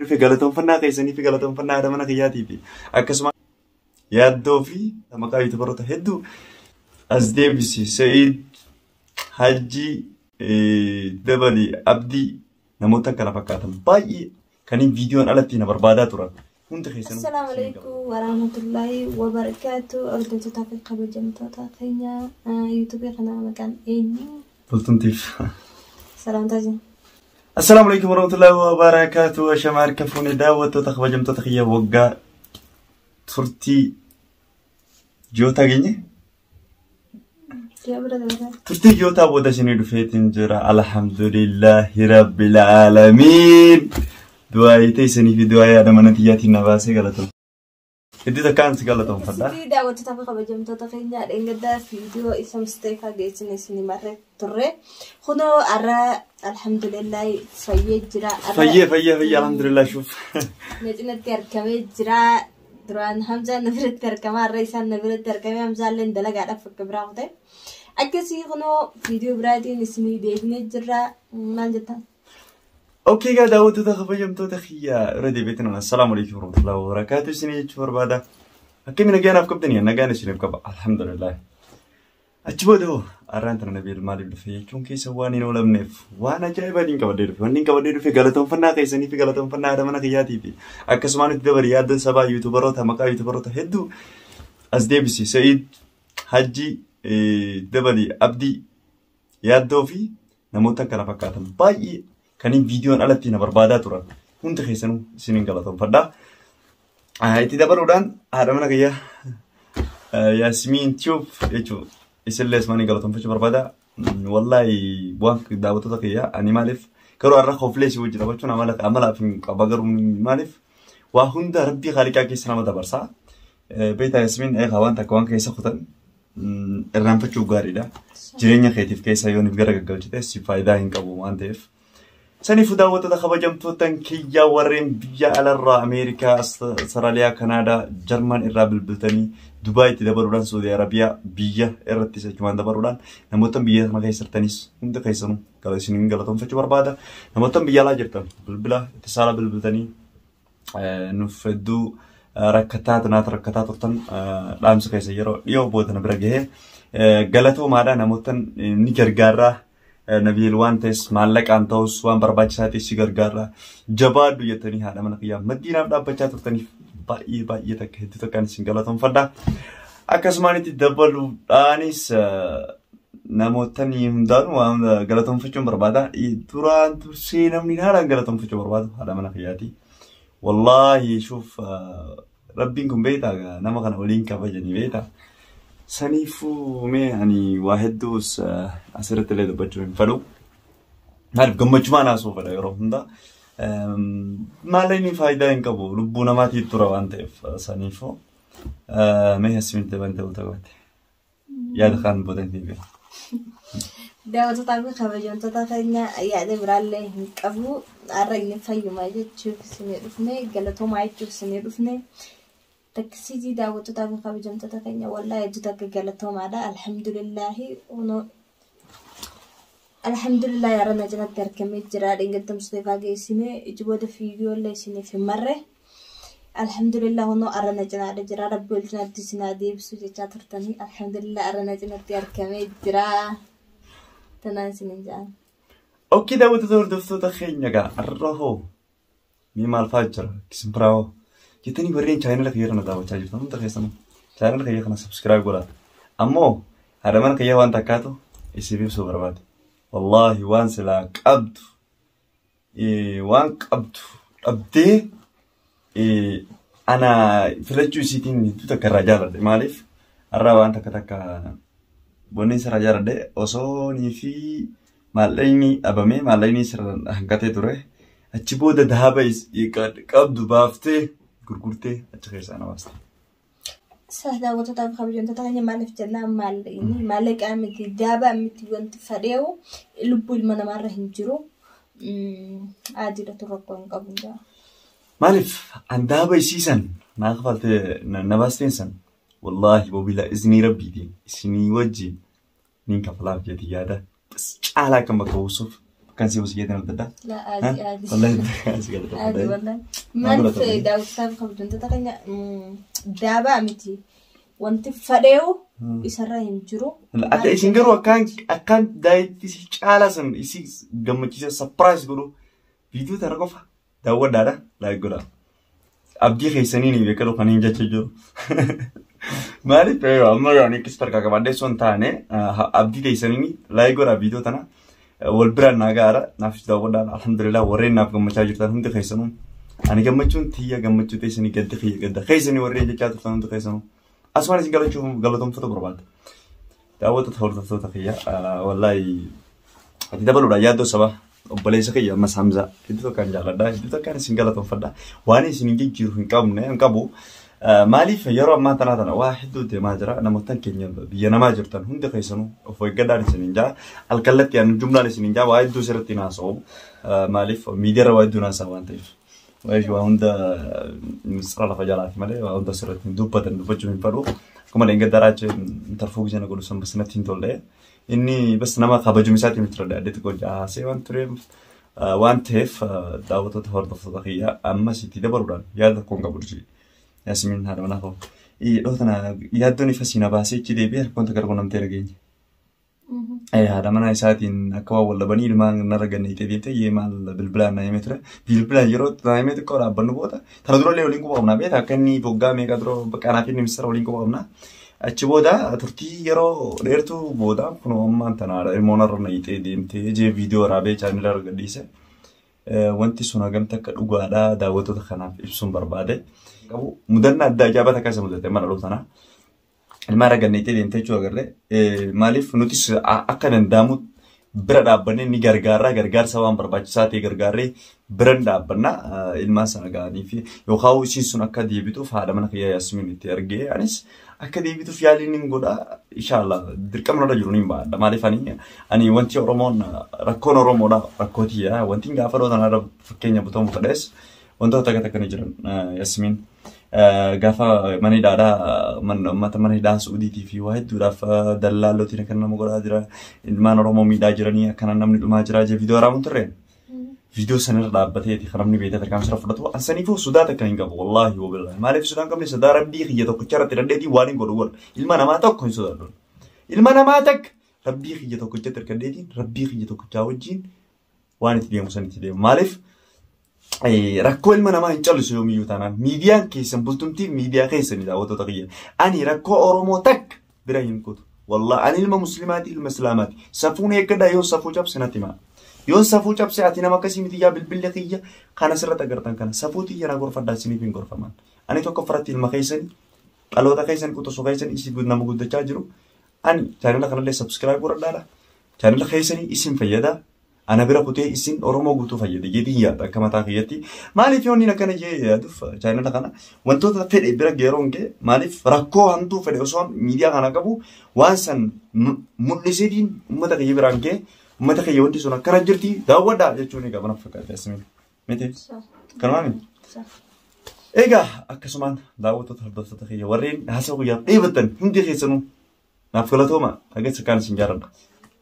Dhufe galatoonfannaa keessanii fi galatoonfannaa haadha mana kiyyaatii fi akkasuma yaaddoo fi maqaa yuutubaroota hedduu as deebisi Sa'iid Hajjii Dabalii Abdii namoota kana fakkaatan baay'ee kanneen viidiyoon alatti na barbaadaa turan hunda keessanuu. Assalaamu alaikum warahmatullahi wabarakaatu. Hordoftoota fi kabajamtoota keenya yuutuubii kana maqaan eenyu? Bultumtiif. Salaamtaa jira. Assalaamu alaikum warahmatullahi wabarakaatu. Ashama harka fuune daawwattoota kabajamtoota kiyya waggaa turtii ji'oota geenye. Ji'a bira dabalaa. Turtii ji'ootaa booda isinii dhufeetiin jira. Alhamdulillahi rabbil aalamiin. Du'aayii teessanii fi du'aayii haadha mana tiyyaatiin na baasee galatoom. Iddoo takkaan si galatoomfadha. Akkasitti daawwattoota fi kabajamtoota keenya dheengaddaa viidiyoo isa Musteefaa geessine isinii marree turre. Kunoo har'a alhamdulillahi fayyee jira. Har'a Fayyee fayyee fayyee alhamdulillah shuuf. Na cinatti argamee jira. Duraan Hamzaan na biratti argama. Har'a isaan na biratti argame. Hamzaan illee dalagaadhaaf bakka biraa kute. Akkasii kunoo viidiyoo biraatiin isinii deebinee jirra. Maal jettan? Okay gaa daawwattoota kabajamtoota kiyya irra deebiitiin assalaamu alaikum warahmatullahi wabarakaatu isinii jechuu barbaada. Akkami nagaan qabdanii nagaan isiniif qaba alhamdulillah. Achi booda hoo har'aan tana Nabiil maaliif dhufe jechuun keessa waan hin oolamneef waan ajaa'ibaatiin qabadee dhufe. Wanni hin qabadee dhufe galatoonfannaa keessanii fi galatoonfannaa haadha mana kiyyaatii fi akkasumaan itti dabali yaaddoon sabaa yuutubaroota maqaa yuutubaroota hedduu as deebisi Sa'iid Hajjii Dabalii Abdii yaaddoo fi namoota kana fakkaatan baay'ee kanneen viidiyoon alatti na barbaadaa turan hunda keessanuu isiniin galatoonfadha. Itti dabaluudhaan haadha mana kiyyaa Yaasmiin Tube jechuudha. Isinillee asumaan galatoonfachuu barbaada. Wallaahi waan daawwattoota kiyyaa ani maaliif garuu har'a koflee si wajjin taphachuun amala amalaaf hin qaba garuu maaliif waa hunda rabbii haaliqaa keessa nama dabarsa. Beektaa Yaasmiin eegaa waan takka waan keessa kutan irraanfachuuf gaariidha. Jireenya keetiif keessa yoo nuuf gara gaggalchite si faayidaa hin qabu waan ta'eef. Saniifuu daawwattoota kabajamtoota kiyyaa warreen biyya alarraa Ameerikaa, Austraaliyaa, Kanaadaa, Jarman irraa bilbiltanii Dubaay itti dabaluudhaan Saudi Arabiyaa biyya irratti achumaan dabaluudhaan namoota biyya kana keessa jirtanis hunda keessanuu isiniin galatoomfachuu barbaada. Namoota biyya alaa jirtan bilbila itti saala bilbiltanii nuuf hedduu rakkataa naata rakkataa turtan dhaamsa keessa yeroo dhiyoo booda na bira gahee galatoomaadha namoota ni gargaarraa. Nabiil waan ta'es maallaqaan ta'us waan barbaachisaa ta'e si gargaara. Jabaadhu jettanii haadha mana kiyyaa maddiinaaf dhaabbachaa turtaniif baay'ee baay'ee takka hedduu takkaan isin galatoomfadha. Akkasumaan itti dabaluudhaanis namoota hundaanuu waan galatoomfachuun barbaada. Duraan dursee namni haalaan galatoomfachuu barbaadu haadha mana kiyyaati. Wallaahi shuuf rabbiin kun beektaa nama kana waliin kabajanii beektaa. Saniifuu mee ani waa hedduus asirratti illee dubbachuu hin fedhu. Maaliif gammachumaan haasoo fedha yeroo hunda. Maallaqni faayidaa hin qabu lubbuu namaatiif tura waan ta'eef saniifuu mee asimitti bantee ta'uute. Yaada kaan booda hin deebi'a. Daawwattoota fi kabajamtoota keenya yaada biraallee hin qabu. Har'a inni fayyumaa jechuuf isinii dhufne galatoomaa jechuuf isinii dhufne. Taksii daawwattoota fi kabajamtoota keenya wallaahi hedduu takka galatoomaadha. Alhamdulillahi kunoo alhamdulillahi har'a na cinatti argamee jira. Dheengadda Musteefaa geessine iji booda fiigiyoollee isiniif hin marre. Alhamdulillah kunoo har'a na cinaadha jira. Rabbi wal cinatti isin haa deebisu jechaa turtanii. Alhamdulillah har'a na cinatti argamee jira. Tanaan isinin ja'an. Okay daawwattoota hordoftoota keenya gaa har'a hoo mee maal fa'aa jira isin biraa hoo jettanii warreen chaanala kiyya kana daawwachaa jirtan hunda keessanuu chaanala kiyya kana subscribe godhaa. Ammoo haadha mana kiyya waan takkaatu isiif ibsuu barbaade. Wallaahi waan silaa qabdu waan qabdu dhabdee ana filachuu isiitiin hedduu takka irraa jaaladhe. Maaliif har'a waan takka takka bonni sirraa jaaladhe osoo nii fi maallaqni dhabamee maallaqni sirra hanqatee ture. Achi booda daaba qabdu baaftee gurgurtee achi keessaa na baaste. Daawwattoota fi kabajamtoota keenya maaliif jennaan maallaqni maallaqaa miti daabaa miti wanti fadheewu lubbuu ilma namaarra hin jiru. Adiidhatu rakkoo hin qabu jaa. Maaliif an daaba isiisan naa kafaltee na baasteen san wallaahi bobila iznii rabbiitiin isinii wajjin niin kafalaaf jeeti yaada caalaa kan bakka buusuuf bakka Akkan si bosi jeetan adda addaa. Laa aadi aadi. Wallahi si Aadi galateeffadha. wallahi. Maa Maaliif galatoomi. daawwattoota kabajamtoota keenya daabaa miti. Wanti fadheewu isarra hin jiru. Adda isin garuu akkaan akkaan daayitti si caalaa san isi gammachiisa surprise godhu viidiyoo tana qofa daawwadhaadha like godhaa. Abdii keessanii ni beekalu kan hin jecha jiru. Maaliif amma yoo ani akkas tarkaa qabaadhee osoo hin taane abdii keessanii like godhaa viidiyoo tana wal biraan naa gaara naaf daawwadhaan alhamdulillah warreen naaf gammachaa jirtan hundi keessanuu ani gammachuun tiyya gammachuu teessanii gadda kiyya gadda keessanii warreen jechaa turtan hundi keessanuu asumaan isin galachuuf galatoomfatu barbaada. Daawwattoota hordoftoota kiyya wallaahi ati dabaluudha yaaddoo saba obboleessa kiyya ammas Hamzaa hedduu tokkaan jaalladha hedduu tokkaan isin galatoomfadha waan isin hin jijjiiru hin qabne hin qabu. Maaliif yeroo ammaa tanaa tana waa hedduu deemaa jira namoota keenya biyya namaa jirtan hundi keessanuu of eeggadhaan isin hin jaa alkallatti aan jumlaan isin hin jaa waa hedduu sirriitti haasa'u maaliif miidiyaarra waa hedduu haasa'u waan ta'eef. Waa hunda misira lafa jalaati malee waa hunda sirriitti hin dubbatan dubbachuu hin fedhu. Akkuma dheengadda tarfuu gisana godhu san bas natti hin tolle. Inni bas nama kabajuma isaatiin itti radda adda xiqqoo jahaasee waan tureef waan ta'eef daawwattoota hordoftoota kiyya ammas itti dabaluudhaan yaada tokkoon qabu dhufi. Yaasmiin haadha manaa koo. Dhoo tana yaaddoon ifa siina baasee achi deebi'ee harkoon takka qunnamtee dhageenya. Haadha manaa isaatiin akka waan wal dhabanii ilmaan narra ganneetee deemtee yee maal bilbilaan na himee ture. Bilbilaan yeroo na himee xiqqoo dhaabbannu booda tana durallee waliin quba qabnaa beektaa akka inni boggaa meeqa dura bakka fi inni misira waliin quba qabnaa. Achi booda turtii yeroo dheertuu booda kun ammaan tana ilmoon narra na hiixee deemtee jee viidiyoo waraabee chaanila irra gadhiise. Wanti sun hagamta akka dhugaadhaa daawwattoota kanaaf ibsuun barbaade. Qabu mudannaa adda ajaa'ibaa takka isa mudate mana dhoo tanaa. Ilmaan raganneetee deemtee jechuu agarree maaliif nutis akka danda'amu bira dhaabbannee ni gargaarra gargaarsa waan barbaachisaa ta'e gargaarree bira ni dhaabbanna ilmaan sana ga'anii fi yookaan isiin sun akka deebituuf haadha mana kiyyaa Yaasmiin itti argee anis akka deebituuf yaaliin ni godha inshallah dirqama irra jiru ni baadha maaliif ani wanti Oromoon rakkoon Oromoodha rakkootiidha wanti gaafa dhoo tanarra fakkeenya butamu fedhes wantoota takka takka ni jiran Yaasmiin. Gaafa mana hidhaadhaa uummata mana hidhaa Suudiitii fi waa hedduudhaaf dallaallotiin akka nama godhaa jira. Ilmaan Oromoo miidhaa jiranii akkana namni dhumaa jira jee viidiyoo waraabuun turre. Viidiyoo sanarra dhaabbateeti kan namni beekee tarkaanfii sirra fudhatu. Ansaniifuu sodaa takka hin qabu wallaahi wabillahi. Maaliif sodaan qabne sodaa rabbii kiyya tokkicha irratti dandeetii waan hin godhu godha. Ilma namaa tokko hin sodaadhu. Ilma namaa takka rabbii kiyya tokkicha hirkadheetiin rabbii kiyya tokkichaa wajjin waan itti deemu san itti deemu. Maaliif rakkoo ilma namaa hin callisu yoomiyyuu taanaan miidiyaan keessan bultumtii miidiyaa keessanii daawwattoota kiyya. Ani rakkoo Oromoo takka bira hin kutu. Wallah ani ilma musliimaati ilma islaamaati. Safuun eeggadhaa yoo safuu cabse natti himaa. Yoo safuu cabse ati nama akkasii miti yaa bilbilli kiyya kana asirratti agartan kana safuu tiyya na gorfadhaa isiniif hin gorfaman. Ani tokko faratti ilma keessanii dhaloota keessan quxisuu keessan isin nama guddachaa jiru. Ani chaanala kanallee subscribe godhadhaadha. Chaanala keessanii isin fayyada. Ana bira kutee isin Oromoo guutuu fayyada jedhii yaada akka mataa kiyyatti. Maaliif yoonni akkana jee yaaduuf chaanala kana wantoota fedhe bira geeroon kee maaliif rakkoo hantuu fedhe osoo miidiyaa kana qabu waan san mul'iseetiin uummata kiyya biraan kee uummata kiyya wanti sun akkana jirti daawwadhaa jechuun egaa mana fakkaata Yaasmiin. Miti? Kanumaami? Egaa akkasumaan daawwattoota hordoftoota kiyya warreen haasawa guyyaaf dheebatan hundi keessanuu naaf galatooma hagas akkaan isin jaalladha.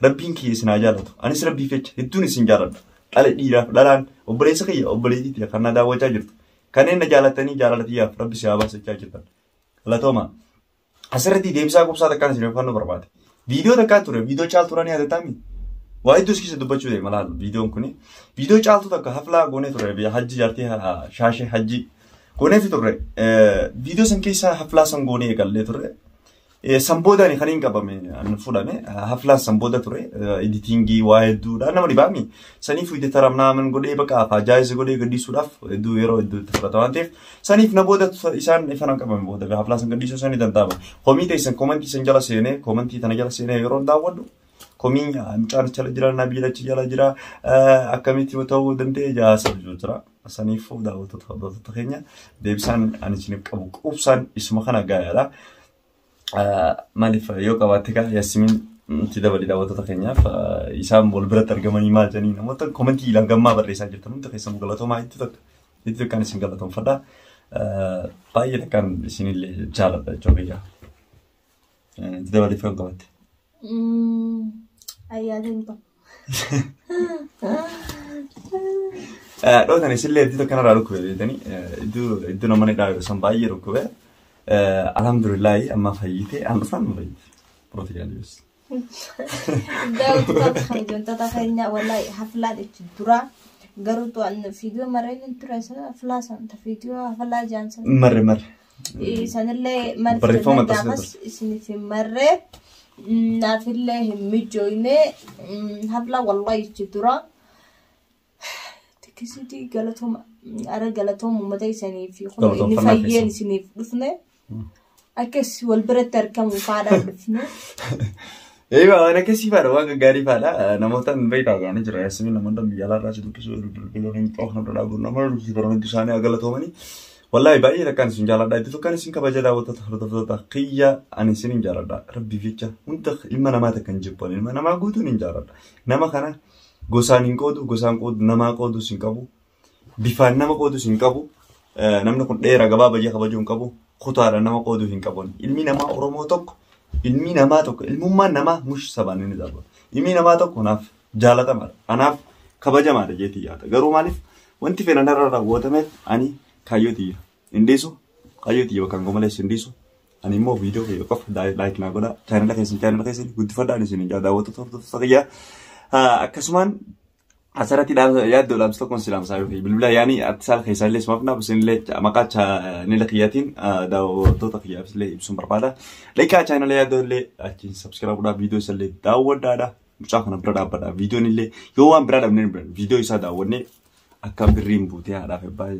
Rabbiin kiyya isin haa jaallatu. Anis rabbiif jecha hedduun isin jaalladha. Dhala dhiiraaf dhalaan obboleessa kiyya obboleettii kan na daawwachaa jirtu. Kanneen na jaalatanii jaalalatiyaaf rabbi si haa baasachaa jirtan. Galatooma. Asirratti deebisaa qubsaa takkaan isin odeeffannoo barbaade. Viidiyoo takkaa ture viidiyoo caaltuu ni yaadataami. Waa hedduus keessa dubbachuu deema laal viidiyoon kuni. Viidiyoo caaltuu takka haflaa goonee ture biyya hajji jaartii shaashee hajji gooneeti turre. Viidiyoo san keessa haflaa san goonee eegallee turre. San boodaan kan hin qabame an fuudhame haflaan san booda ture editingii waa hedduudha nama dhibaami. Saniif editara naaman godhee bakka afaajaa godhee gadhiisuudhaaf hedduu yeroo hedduu itti fudhata waan ta'eef saniif na booda isaan ifa nan qabame booda haflaa san gadhiisuu sanii danda'ama. Komii ta'e san komantii san jala seenee komantii tana jala seenee yeroo daawwadhu komiin mucaan jala jira nabiil achi jala jira akkamitti ta'uu danda'e jaasa jira. Saniifuu daawwattoota hordoftoota keenya deebisaan ani isiniif qabu quubsaan isuma kana gaariidha. Maaliif yoo qabaatte kaa Yaasmiin itti dabali daawwattoota keenyaaf isaan wal biratti argamanii maal jedhanii namoota komentii langammaa barreessaa jirtan hundi keessanuu galatoomaa itti tokko itti tokkaan isin galatoomfadha. Baay'ee takkaan isinillee jaaladha jechuudha. Itti dabali yoo qabaatte. Ayyaata hin qabu. Dhootan isillee iddoo kanarraa dhukkube beektanii iddoo nama ni dhaabe san baay'ee dhukkube. Alhamdulillahi amma fayyite an dhufaan ma fayyite. Protokaaliyus. Daawwattoota kabajamtoota keenya wallahi haflaan itti dura garuu to'an fiidiyoo marreen hin ture sana haflaa san ta fiidiyoo haflaa jaan san. Marre marre. Sanillee maal Barreeffama maxxansite gaafas isiniif hin marree naafillee hin mijooyne haflaa wallahi itti dura. Tikkisiitii galatooma ara galatooma uummata isanii fi kun inni Galatoomfannaa fayyeen keessan. isiniif dhufne akkas wal biratti argamu faadhaan dhufne. Eeyyee waan akkasii faadha waan gaggaarii faadha namoota hin beektaa gaanii jira yaasmin namoota biyya alaarraa si dubbisuu bilbiloon hin xoof nama dhaabu nama dubbisuu baran hundi isaanii galatoomanii. Wallaahi baay'ee takkaan isin jaaladha itti tokkaan isin kabaja daawwattoota hordoftoota kiyya ani isin hin jaaladha rabbiif jecha hunda ilma namaa takka hin jibban ilma namaa guutuun hin jaaladha nama kana gosaan hin qoodu gosaan qoodu namaa qoodus hin qabu bifaan nama qoodus hin qabu namni kun dheeraa gabaabaa jee kabajuu hin qabu kutaadha nama qooduu hin qabu ilmi namaa Oromoo tokko ilmi namaa tokko ilmummaan namaa mush sabaan inni darba ilmi namaa tokko naaf jaalatamaadha anaaf kabajamaadha jeetii yaada garuu maaliif wanti fedhan irra raawwatameef ani kaayyoo tiyya hin dhiisu kaayyoo tiyya bakka hin gomaleessu hin dhiisu ani immoo viidiyoo kiyya qofa like naa godha chaanala keessan chaanala keessan guddifadhaan isin hin daawwattoota hordoftoota kiyya akkasumaan asirratti yaaddoo dhaamsa tokkoon si dhaamsaa yoo bilbila yaani ati saal keessaa illee sumaaf naaf isinillee maqaa chaanala kiyyaatiin daawwattoota kiyyaaf illee ibsuun barbaada. Leekaa chaanala yaaddoo illee achiin subscribe godhaa viidiyoo isa illee daawwadhaadha. Mucaa kana bira dhaabbadha. Viidiyoon illee yoo waan biraa dhabnee viidiyoo isaa daawwannee akka birriin buutee haadhaaf abbaa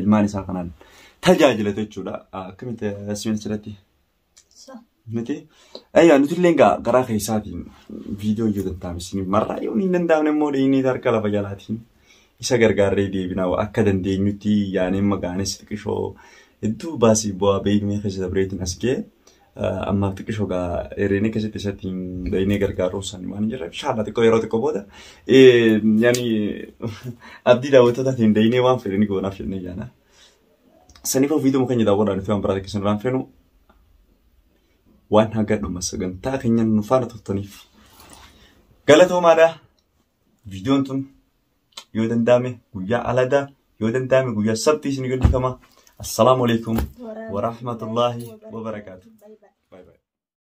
ilmaan isaa kanaan tajaajilatu jechuudha. Akkamitti asumeen asirratti? Miti? Ayyaa nuti illee egaa garaa keessaatiin viidiyoo yoo danda'ame isin marraa yoo hin danda'amne immoo dhiinii harka lafa jalaatiin isa gargaarree deebinaa akka dandeenyutti yaanee magaanis xiqishoo hedduu baasii bu'aa beeknee keessa dabreetiin as ga'e ammaaf xiqishoo gaa hirreen keessatti isatti dhaynee gargaaruu san waan hin jirre inshallah xiqqoo yeroo xiqqoo booda yaani abdii daawwattootaatiin dhaynee waan fedhanii goonaaf jennee yaana. Saniif viidiyoo keenya daawwadhaan nuti waan biraa keessan irraan feenu waan haga dhuma sagantaa keenya nu faana turtaniif galatoomaadha. Viidiyoon tun yoo danda'ame guyyaa aladaa yoo danda'ame guyyaa sabtii isin gadhiifama. Assalaamu alaikum warahmatullaahi wabarakaatu. Bye bye.